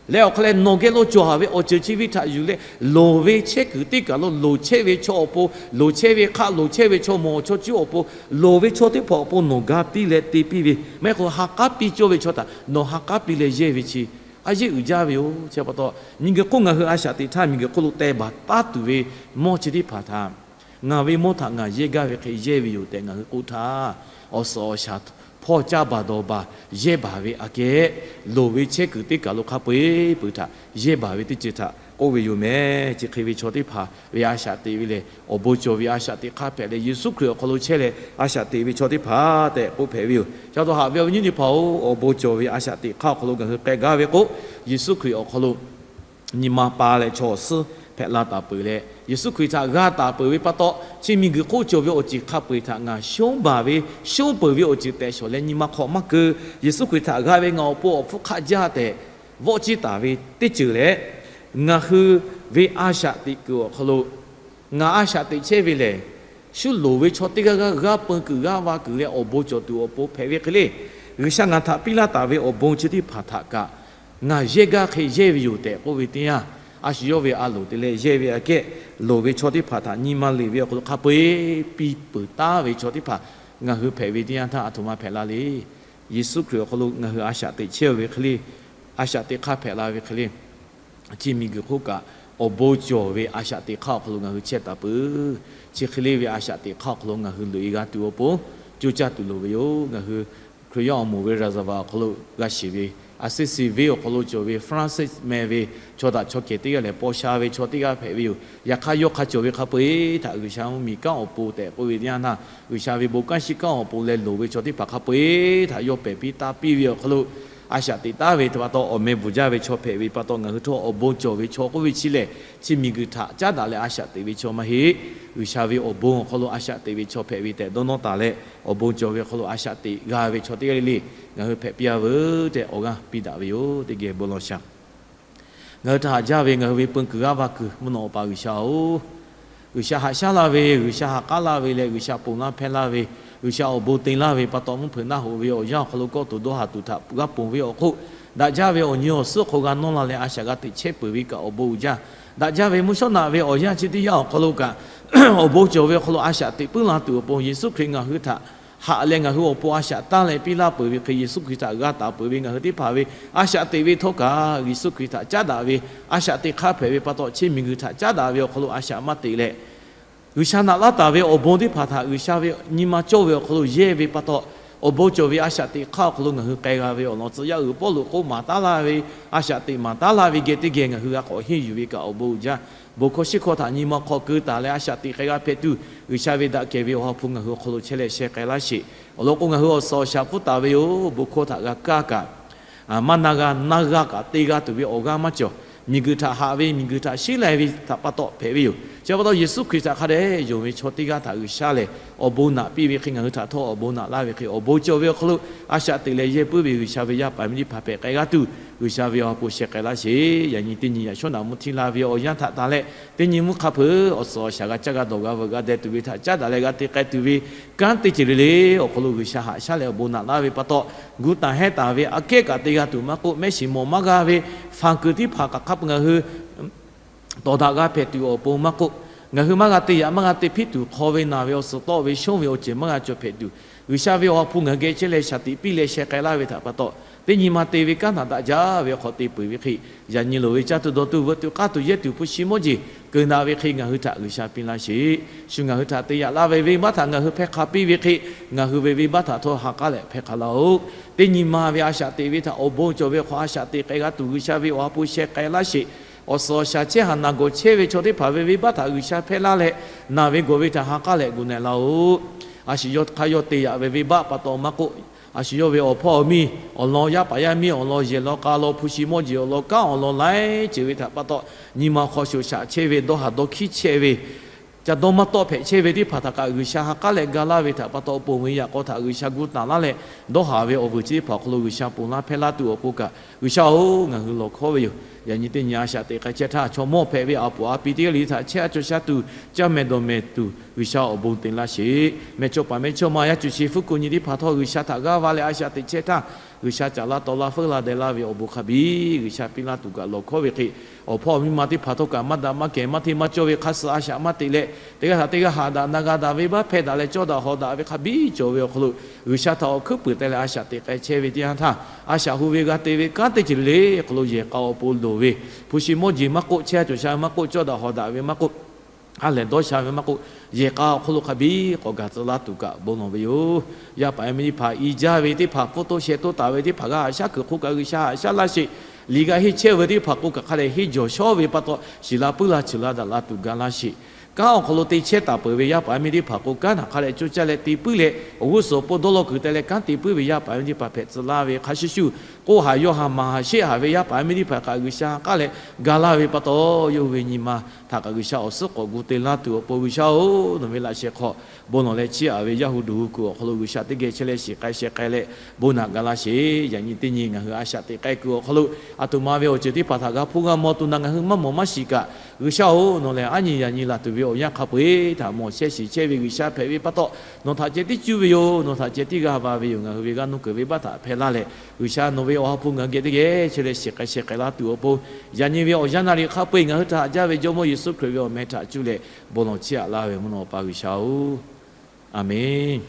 leh awˬ hk'a leh nawˬ geh lo cawˬ haˍ ve awˬ ceuˬ chi ve htaꞈ yuˬ leh, loˍ ve chehˇ kuiˬ teˇ kaˬ lo loˍ chehˇ ve chaw awˬ pon, loˍ chehˇ ve hk'aˆ loˍ chehˇ ve chaw mawˬ chaw cuˉ awˬ pon, loˍ ve chaw teˇ hpaˍ awˬ pon nawˬ ga piˇ leh te piˇ ve, maˇ heˆ k'o ha k'aˉ piˇ cawˇ ve chaw htaꞈ nawˬ ha k'aˉ piˇ leh yehˇ ve chi a yeˇ uiˍ jaˇ ve yoˬ. Chi pa taw miˬguiˬ hk'oˆ ngaˬ hui a shaꞈ teꞈ htaˇ miˬguiˬ hk'oˆ lo teh baˬ taˉ tuˬ ve mawˇ chi teˇ hpaˍ htaꞈ ngaˬ ve mawˇ htaꞈ ngaˬ yehˇ gaˇ ve hk'e yehˇ ve yoˬ tehꞈ ngaˬ hui k'oˆ htaˇ, awˬ suhˍ awˬ shaˍ hk'awˇ caˇ baˬ dawˬ baˬ yehˇ baˬ ve aꞈ kehˉ, loˍ ve chehˇ kuiˬ teˇ kaˬ lo hk'a peu-eˬ peuˬ htaꞈ yehˇ baˬ ve teˇ ceuˬ htaꞈ k'oˆ ve yoˬ meh. Chi hk'e ve chaw teˇ hpaˍ ve a shaꞈ teꞈ ve lehˬ, awˬ bon cawˬ ve a shaꞈ teꞈ hk'aˇ hpehꞈ leh, Yeˍsuˆ Hkriꞈ awˬ hk'aw lo chehˇ leh a shaꞈ teꞈ ve chaw teˇ hpaˍ tehꞈ k'oˆ hpehꞈ ve yoˬ. Ca taw haꞈ ve awˬ viˉ awˬ nyi teˇ hpaˍ-oˬ, awˬ bon cawˬ ve a shaꞈ teꞈ hk'aˇ awˬ hk'aw lo ngaˬ hui k'ai gaˇ ve k'o, Yeˍsuˆ Hkriꞈ awˬ hk'aw lo nyi ma pa leh chaw awˬ suhˉ hpehꞈ la taˍ peuˬ leh, Yeˍsuˆ Hkriꞈ htaꞈ g'a taˍ peuˬ ve pa taw, chi miˬguiˬ hk'oˆ cawˬ ve awˬ ceuˬ hk'a peu-eˬ htaꞈ ngaˬ shonˉ baˬ ve, shonˉ peuˬ ve awˬ ceuˬ tehꞈ shawˍ leh nyi ma hk'aw maˇ keu. Yeˍsuˆ Hkriꞈ htaꞈ g'a ve ngaˬ awˬ pon awˬ hpfuhˇ hk'aˆ jaˇ tehꞈ vawˆ ciˇ taˍ ve teˇ ceuˬ leh, ngaˬ hui ve a shaꞈ teꞈ kuiˬ awˬ hk'aw lo ngaˬ a shaꞈ teꞈ chehˇ ve lehˬ, shu loˍ ve chaw teˇ g'aˇ g'aˇ g'aˇ peun kuiˬ g'aˇ va kuiˬ leh awˬ bon cawˬ tuˬ awˬ pon hpehꞈ ve hk'e le. G'uiˬsha ngaˬ htaꞈ piˇ laˇ taˍ ve awˬ bon chi teˇ hpaˍ htaꞈ kaꞈ ngaˬ yehˇ gaˇ hk'e yehˇ ve yoˬ tehꞈ k'oˆ ve teˇ yanˇ, a shu yawˇ ve a loˍ te leh yehˇ ve aꞈ kehˉ, loˍ ve chaw teˇ hpaˍ htaꞈ nyi ma leꞈ ve awˬ hk'aw lo hk'a peu-eˬ piˇ peuˬ taˉ ve chaw teˇ hpaˍ ngaˬ hui hpehꞈ ve teˇ yanˇ htaˇ, a htoꞈ ma hpehꞈ la le. Yeˍsuˆ Hkriꞈ awˬ hk'aw lo ngaˬ hui a shaꞈ teꞈ chehˇ ve hk'e le, a shaꞈ teꞈ hk'aˇ hpehꞈ la ve hk'e le, chi miˬguiˬ hk'oˆ kaꞈ awˬ bon cawˬ ve a shaꞈ teꞈ hk'aˇ awˬ hk'aw lo ngaˬ hui chehˇ taˍ peuˬ. Chi hk'e le ve a shaꞈ teꞈ hk'aˇ awˬ hk'aw lo ngaˬ hui loꞈ e g'a tuˬ awˬ pon coˇ caˇ tuˬ loˍ ve yoˬ. Ngaˬ hui Hkriꞈ yaˇ awˬ moˍ ve ရာဇဝင် awˬ hk'aw lo g'a shiˍ ve, Assisi venˇ awˬ hk'aw lo cawˬ ve Francis meh ve chaw daꞈ chaw kehˬ teˇ g'aˇ lehˬ, paw sha ve chaw teˇ g'aˇ hpehꞈ ve yoˬ. Yaꞈ hk'aˇ, yawˇ hk'a cawˬ ve hk'a peu-eˬ htaꞈ G'uiˬsha mvuhˇmiˬ kanˉ awˬ pon tehꞈ k'oˆ ve teˇ yanˇ htaˇ, G'uiˬsha ve bon kanˉ shiˍ kanˉ awˬ pon leh loˍ ve chaw teˇ hpaˍ hk'a peu-eˬ htaꞈ yawˇ pehˬ piˇ taˇ piˇ ve awˬ hk'aw lo, a shaꞈ teꞈ taˉ ve pa taw awˬ meh bvuhˬ jaˇ ve chaw hpehꞈ ve pa taw, ngaˬ hui htawˇ awˬ bon cawˬ ve chaw k'oˆ ve chi lehˬ, chi miˬguiˬ htaꞈ caˉ daꞈ leh a shaꞈ teꞈ ve chaw maˇ heˆ. G'uiˬsha ve awˬ bon awˬ hk'aw lo a shaꞈ teꞈ ve chaw hpehꞈ ve tehꞈ dawˇ nawˇ taˍ leh, awˬ bon cawˬ ve awˬ hk'aw lo a shaꞈ teꞈ g'a ve chaw teˇ g'aˇ le le ngaˬ hui hpehꞈ piˇ-a veuˬ tehꞈ awˬ g'aˇ piˇ daꞈ ve yoˬ. Teˇ geh bon lawˬ shaˍ. Ngaˬ hui htaꞈ haꞈ jaˇ ve ngaˬ hui ve peun kuiˬ g'aˇ va kuiˬ mvuhˇ naw awˬ pa G'uiˬsha-oˬ, G'uiˬsha haꞈ shaˉ laˇ ve, G'uiˬsha ha k'aˉ laˇ ve leh G'uiˬsha ponˬ laˇ hpehˇ laˇ ve, G'uiˬsha awˬ bon te laˇ ve pa taw, mvuhˇ hpeuꞈ naˆ hoꞈ ve awˬ yanˇ awˬ hk'aw lo kawˆ tuˬ dawˇ haˍ tuˬ htaꞈ g'a ponˬ ve awˬ hk'oˆ, daꞈ jaˇ ve awˬ nyi awˬ suhˉ hk'aw g'a nawˇ la leh a shaꞈ g'a teꞈ chehˇ peuˬ ve kaꞈ awˬ bon uiˍ jaˇ. Daꞈ jaˇ ve mvuhˇ shawˉ naꞈ ve awˬ yanˇ chi teˇ yanˇ awˬ hk'aw lo kaꞈ, awˬ bon cawˬ ve awˬ hk'aw lo a shaꞈ teꞈ puiˉ la tuˬ awˬ pon Yeˍsuˆ Hkriꞈ ngaˬ hui htaꞈ haꞈ leh ngaˬ hui awˬ pon a shaꞈ taˇ leh piˇ laˇ peuˬ ve hk'e, Yeˍsuˆ Hkriꞈ htaꞈ g'a taˍ peuˬ ve ngaˬ hui teˇ hpaˍ ve a shaꞈ teꞈ ve htawˇ kaꞈ, Yeˍsuˆ Hkriꞈ htaꞈ caˉ daꞈ ve a shaꞈ teꞈ hk'aˇ hpehꞈ ve pa taw, chi miˬguiˬ htaꞈ caˉ daꞈ ve awˬ hk'aw lo a shaꞈ maˇ teꞈ leh, G'uiˬsha naꞈ laˇ taˍ ve awˬ bon teˇ hpaˍ htaꞈ G'uiˬsha ve nyi ma cawˇ ve awˬ hk'aw lo yehˇ ve pa taw, awˬ bon cawˬ ve a shaꞈ teꞈ hk'aˇ awˬ hk'aw lo ngaˬ hui k'ai g'a ve awˬ lawn tcuh yaˇ uiˍ Pawˇluꞈ k'oˆ maˍ taˉ laˇ ve, a shaꞈ teꞈ maˍ taˉ laˇ ve geh teˇ geh ngaˬ hui g'a k'awꞈ henˇ yuˬ ve kaꞈ awˬ bon uiˍ jaˇ. Bon hkawˇ shiˉ hkawˇ htaꞈ nyi ma hk'aw keu taˍ leh a shaꞈ teꞈ k'ai g'a hpehꞈ tuˬ, G'uiˬsha ve daꞈ kehˬ ve awˬ ha hpu ngaˬ hui awˬ hk'aw lo chehˇ leh sheh k'ai laˇ sheˍ. Awˬ lawn k'o, ngaˬ hui awˬ suhˍ awˬ shaˍ pfuhˇ taˍ ve yoˬ. Bon hkawˇ htaꞈ g'a kaˇ kaꞈ, maˇ na g'a na g'a kaꞈ te g'a tuˬ ve awˬ g'aˇ maˇ cawˬ. Miˬguiˬ htaꞈ haꞈ ve, miˬguiˬ htaꞈ sheˉ lai ve htaꞈ pa taw hpehꞈ ve yoˬ. Chi pa taw Yeˍsuˆ Hkriꞈ htaꞈ hk'a dehꞈ yonˍ ve chaw teˇ g'aˇ htaꞈ G'uiˬsha lehˬ awˬ bon naꞈ piˇ ve hk'e, ngaˬ hui htaꞈ htawˇ awˬ bon naꞈ laˇ ve hk'e, awˬ bon cawˬ ve awˬ hk'aw lo a shaꞈ teꞈ leh yehˇ puiˉ ve G'uiˬsha ve yaˇ paˍ miˇ teˇ hpaˍ hpehꞈ k'ai g'aˇ tuˬ, G'uiˬsha ve awˬ ha hpu sheh k'ai laˇ sheˍ. Yaꞈ nyi teˇ nyi yaꞈ shawˉ naꞈ mvuhˇ htiˇ la ve awˬ yanˇ htaꞈ tanˬ leh, teˇ nyi mvuhˇ hk'a hpeuꞈ awˬ suhˍ awˬ shaˍ g'a caˇ g'a dawˬ g'a veuꞈ g'a deh tuˬ ve htaꞈ caˉ daꞈ leh g'a te k'ai tuˬ ve kanˉ teˇ ceuˬ le le awˬ hk'aw lo G'uiˬsha haꞈ shaˉ leh awˬ bon naꞈ laˇ ve pa taw, gu tanˬ hehnˇ taˍ ve aꞈ kehˉ kaꞈ te g'a tuˬ maˇ k'oˆ, mehˆ shiˍ mawˬ maˇ g'a ve fanˬ kuiˬ teˇ hpaˍ kaꞈ hk'a peu-eˬ ngaˬ hui tawˍ daꞈ g'a hpehꞈ tuˬ awˬ pon maˇ k'oˆ, ngaˬ hui maˇ g'a te yaꞈ maˇ g'a te hpiˇ tuˬ hk'aw ve naˬ ve awˬ suhˍ tawˆ ve shonˇ ve awˬ ceuˬ maˇ g'a cawˬ hpehꞈ tuˬ, G'uiˬsha ve awˬ ha hpu ngaˬ hui geh chehˇ leh shaˍ tiꞈ piˇ leh sheh k'ai laˇ ve htaꞈ pa taw, teˇ nyi ma te ve kanˉ htaꞈ daꞈ jaˇ ve hk'aw te peuˬ ve hk'e, yaꞈ nyi loˍ ve caˇ tuˬ dawˬ tuˬ veuꞈ tuˬ k'aˇ tuˬ yehˇ tuˬ hpu shi mawˇ jeˬ keu daꞈ ve hk'e ngaˬ hui htaꞈ G'uiˬsha piˇ laˇ sheˍ. Shu ngaˬ hui htaꞈ te yaꞈ la ve venˇbaˆ htaꞈ ngaˬ hui hpehˇ hk'a piˇ ve hk'e, ngaˬ hui ve venˇbaˆ htaꞈ htawˇ ha k'aˉ leh hpehˇ hk'a laˇ-oˆ. Teˇ nyi ma ve a shaꞈ teꞈ ve htaꞈ awˬ bon cawˬ ve awˬ hk'aw a shaꞈ teꞈ k'ai g'a tuˬ G'uiˬsha ve awˬ ha hpu sheh k'ai laˇ sheˍ. Awˬ suhˍ awˬ shaˍ chehˇ haꞈ naˬ gawˬ chehˇ ve chaw teˇ hpaˍ ve venˇbaˆ htaꞈ G'uiˬsha hpehˇ laˇ leh, naˬ ve gawˬ ve htaꞈ ha k'aˉ leh gu na-e laˇ-oˆ. A shu yawˇ hk'aˇ yawˇ te yaꞈ ve venˇbaˆ pa taw maˇ k'oˆ, a shu yawˇ ve awˬ hpawˇ awˬ miˇ awˬ lawn, yaˇ paˍ yaˇ miˇ awˬ lawn, yehˬ lawn k'a lawn, hpu shi mawˇ jeˬ awˬ lawn, kanˉ awˬ lawn laiˉ ceuˬ ve htaꞈ pa taw, nyi ma hk'aw shoꞈ shaꞈ chehˇ ve, dawˇ haˍ dawˇ hkiˉ chehˇ ve, ca dawˇ maˇ tawˆ hpehꞈ chehˇ ve teˇ hpaˍ htaꞈ kaꞈ G'uiˬsha ha k'aˉ leh ga laˇ ve htaꞈ pa taw, awˬ pon ve yaꞈ k'aw htaꞈ G'uiˬsha gu tanˬ laˇ leh, dawˇ haˍ ve awˬ vuiˬ chi teˇ hpaˍ awˬ hk'aw lo G'uiˬsha ponˬ laˇ hpehˇ laˇ tuˬ awˬ pon kaꞈ, G'uiˬsha-oˬ, ngaˬ hui lawˬ hkawˇ ve yoˬ. Yaꞈ nyi teˇ nyi a shaꞈ teꞈ k'ai chehˇ htaˇ, chaw mawˇ hpehꞈ ve a poˍ a pi teˇ g'aˇ le htaꞈ chehˇ a cawˬ sha tuˬ, caˇ mehˍ dawˬ mehˍ tuˬ G'uiˬsha awˬ bon te laˇ sheˍ. Mehˇchawˇ paˍ mehˇchawˇma yaˇ cuˬ sheˍ fuˉ kuˬ nyi teˇ hpaˍ htawˇ G'uiˬsha htaꞈ g'aˇ va leh a shaꞈ teꞈ chehˇ htaˇ, G'uiˬsha caˍ laˇ taw laˇ feuˉ laˇ deh laˇ ve awˬ bon hk'a biˇ G'uiˬsha piˇ laˇ tuˬ kaꞈ lawˬ hkawˇ ve hk'e, awˬ hpawˇ awˬ miˇ ma teˇ hpaˍ htawˇ kaꞈ maˇ daꞈ maˇ kehˬ maˇ hteˇ maˇ cawˇ ve hk'a suh a shaꞈ maˇ teꞈ leh, teˇ g'aˇ htaꞈ teˇ g'aˇ haꞈ daꞈ na g'a daꞈ ve, baˆ hpehˇ daꞈ leh cawˇ daꞈ hawˍ daꞈ ve hk'a biˇ cawˬ ve awˬ hk'aw lo, G'uiˬsha htaꞈ awˬ hkuiˉ puiˍ teh leh a shaꞈ teꞈ k'ai chehˇ ve teˇ yanˇ htaˇ, a shaꞈ hu ve g'a te ve kanˉ teˇ ceuˬ le le awˬ hk'aw lo yehˬ k'a awˬ pon loˍ ve, hpu shi mawˇ jeˬ maˇ k'oˆ, chehˇ a cawˬ sha maˇ k'oˆ, cawˇ daꞈ hawˍ daꞈ ve maˇ k'oˆ, ha lehˬ dawˇ sha ve maˇ k'oˆ, yehˬ k'a awˬ hk'aw lo hk'a biˇ k'awꞈ gaˬ tcuh laˇ tuˬ kaꞈ bon lawˬ ve yoˬ. Yaˇ paˍ yaˇ miˇ teˇ hpaˍ i jaˇ ve teˇ hpaˍ, pfuhˇ toˇ sheh toˇ taˍ ve teˇ hpaˍ g'a haꞈ shaˉ kuiˬ hk'oˆ kaꞈ G'uiˬsha haꞈ shaˉ laˇ sheˍ. Liꞈ g'a henˇ chehˇ ve teˇ hpaˍ k'o kaꞈ hk'a dehꞈ henˇ jawˬ shawˉ ve pa taw, shiˍ la puiˉ la ceuˬ la daꞈ la tuˬ ga laˇ sheˍ. Kanˉ awˬ hk'aw lo te chehˇ taˍ peuˬ ve yaˇ paˍ yaˇ miˇ teˇ hpaˍ k'o, kanˉ htaꞈ hk'a dehꞈ coˇ caˇ leh te puiˉ leh, awˬ g'uˇ suhˍ awˬ pon dawˇ law kuiˬ teh leh kanˉ te puiˉ ve yaˇ paˍ yaˇ miˇ teˇ hpaˍ hpehꞈ tcuh laˇ ve hk'a shuˍ shuˍ, k'oˆ haˍ yawˇ haˍ maˍ haˍ sheˆ haˍ ve yaˇ paˍ yaˇ miˇ teˇ hpaˍ kaꞈ G'uiˬsha ha k'aˉ leh ga laˇ ve pa taw, yawˇ hui ve nyi ma htaꞈ kaꞈ G'uiˬsha awˬ suhˉ k'awꞈ gu te laˇ tuˬ awˬ pon G'uiˬsha-oˬ, nawˬ ve laꞈ sheh hk'aw bon lawˬ leh chiˇ aꞈ ve yaˇ hu duˬ hu kuiˬ awˬ hk'aw lo G'uiˬsha teˇ geh chehˇ leh shiˍ k'ai sheh k'ai leh bon naꞈ ga laˇ sheˍ. Yaꞈ nyi teˇ nyi ngaˬ hui a shaꞈ teꞈ k'ai kuiˬ awˬ hk'aw lo, a htoꞈ ma ve awˬ ceuˬ teˇ hpaˍ htaꞈ g'a hpuˇ g'a maw tuˬ naꞈ ngaˬ hui maˇ mawˬ maˇ shiˍ kaꞈ, G'uiˬsha-oˬ, nawˬ lehˬ aˉ nyi yaꞈ nyi laˬ tuˬ ve awˬ yanˇ hk'a peu-eˬ htaꞈ mawˬ chehˇ shiˍ chehˇ ve G'uiˬsha hpehꞈ ve pa taw, nawˬ htaꞈ ceh tiˉ cuˇ ve yoˬ. Nawˬ htaꞈ ceh tiˉ g'a va ve yoˬ. Ngaˬ hui ve g'aˇ nuˇ keunˍ ve baˆ htaꞈ hpehˇ laˇ leh, G'uiˬsha nawˬ ve awˬ ha hpu ngaˬ hui geh teˇ geh chehˇ leh shiˍ k'ai sheh k'ai laˇ tuˬ awˬ pon, yaꞈ nyi ve awˬ yanˇ naˬ riˍ hk'a peu-eˬ ngaˬ hui htaꞈ haꞈ jaˇ ve Jawˇmawˇ Yeˍsuˆ Hkriꞈ ve awˬ meh htaꞈ cuˇ leh bon lawˬ chiˇ aꞈ laˇ ve mvuhˇ naw pa G'uiˬsha-oˬ, Aˍmenˍ.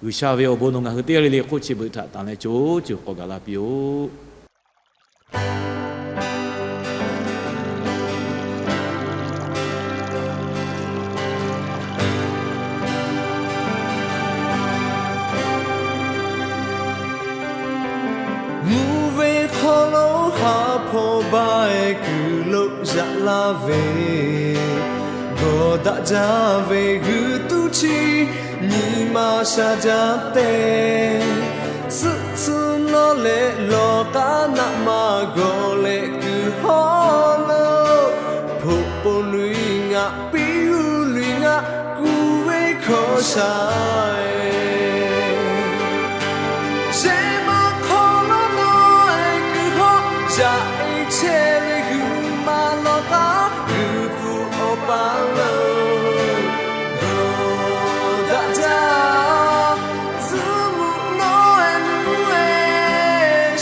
G'uiˬsha ve awˬ bon nawˬ ngaˬ hui teˇ g'aˇ le le hk'oˆ chi beuꞈ htaꞈ tanˬ leh co ceuˬ k'awꞈ gaˬ la piˇ-oˆ. Mvuhˇ ve hk'aw lo ha hpawˇ baˆ-e kuiˬ lo yaꞈ laˇ ve, gawˬ daꞈ jaˇ ve g'uiˬ tuˇ chi nyi ma sha jaˇ tehꞈ, tsuhˆ tcuhˇ nawˉ leh lawˬ k'aˉ naˆ ma gawˬ leh kuiˬ hawˉ lo, hpoꞈ pon luˬ ngaˆ piˇ uˉ luˬ ngaˆ kuˬ ve hkawˇ sha-e. Shehˆ ma hk'aw lo nawˬ-e kuiˬ hawˉ yaꞈ-e chehˇ ve g'uiˬ ma lawˬ k'aˉ g'uiˬ hpu Awˬ pa lo, gawˬ daꞈ jaˇ, zuhꞈ mvuhꞈ nawˉ-e nuˇ-e,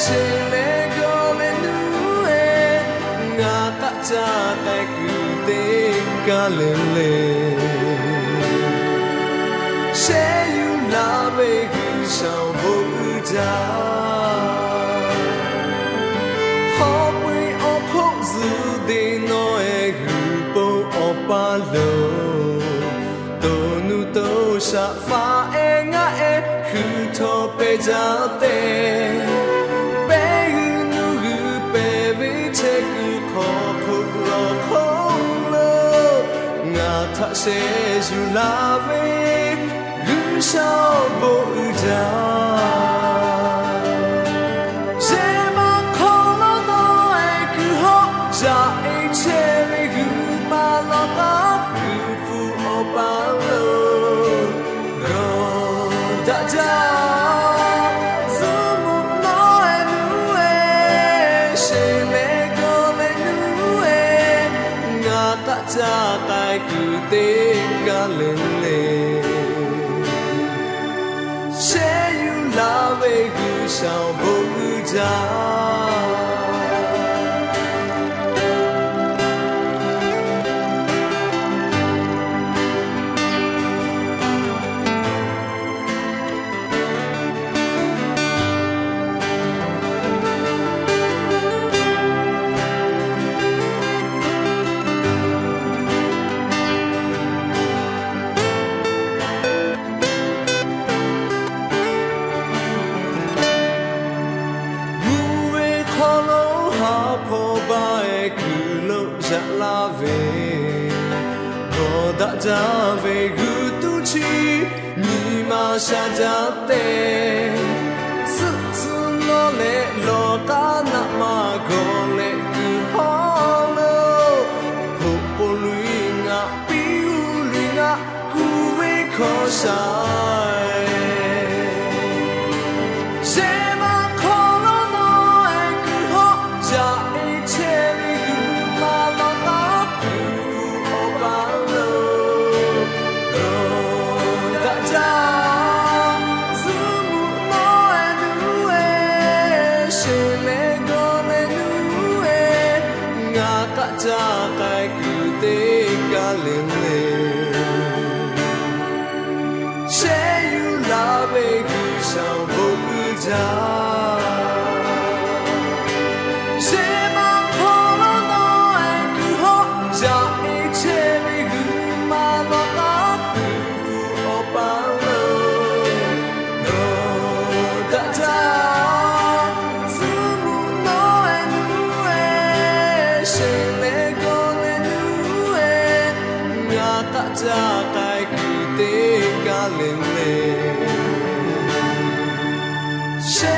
sheˍ leh gawˬ leh nuˇ-e, ngaˬ htaꞈ caˇ k'ai kuiˬ teˇ kaˇ le le. Shehˇ yuˬ laˇ ve G'uiˬsha awˬ bon uiˍ jaˇ. Hk'aw peu-eˬ awˬ hk'oˆ zuhꞈ deꞈ nawˬ-e g'uiˬ pon Awˬ pa loˬ, to nuˇ to shaꞈ faˍ-e ngaˆ-e hkui htawˇ pehˇ jaˇ tehꞈ, pehˇ g'uiˬ nuˇ g'uiˬ pehˬ ve chehˇ kuiˬ hk'aw hk'oˆ lawˬ hk'oˆ lo, ngaˬ htaꞈ shehˇ yuˬ laˇ ve G'uiˬsha awˬ bon uiˍ jaˇ. Shehˆ ma hk'aw lo nawˬ-e kuiˬ hawˉ yaꞈ-e chehˇ ve g'uiˬ ma lawˬ k'aˉ g'uiˬ hpu Awˬ pa lo, gawˬ daꞈ jaˇ, zuhꞈ mvuhꞈ nawˉ-e nuˇ-e, sheˍ leh gawˬ leh nuˇ-e, ngaˬ htaꞈ caˇ k'ai kuiˬ teˇ kaˇ le le. Shehˇ yuˬ laˇ ve G'uiˬsha awˬ bon uiˍ jaˇ. Mvuhˇ ve hk'aw lo ha hpawˇ baˆ-e kuiˬ lo yaꞈ laˇ ve, gawˬ daꞈ jaˇ ve g'uiˬ tuˇ chi nyi ma sha jaˇ tehꞈ, tsuhˆ tcuhˇ nawˉ leh lawˬ k'aˉ naˆ ma gawˬ leh kuiˬ hawˉ lo, hpoꞈ pon luˬ ngaˆ piˇ uˉ luˬ ngaˆ kuˬ ve hkawˇ sha-e. Shehˆ ma hk'aw lo nawˬ-e kuiˬ hawˉ yaꞈ-e chehˇ ve g'uiˬ ma lawˬ k'aˉ g'uiˬ hpu Awˬ pa lo, gawˬ daꞈ jaˇ, zuhꞈ mvuhꞈ nawˉ-e nuˇ-e, sheˍ leh gawˬ leh nuˇ-e, ngaˬ htaꞈ caˇ k'ai kuiˬ teˇ kaˇ le le. Shehˇ yuˬ laˇ ve G'uiˬsha awˬ bon uiˍ jaˇ. Shehˆ ma hk'aw lo nawˬ-e kuiˬ hawˉ yaꞈ-e chehˇ ve g'uiˬ ma lawˬ She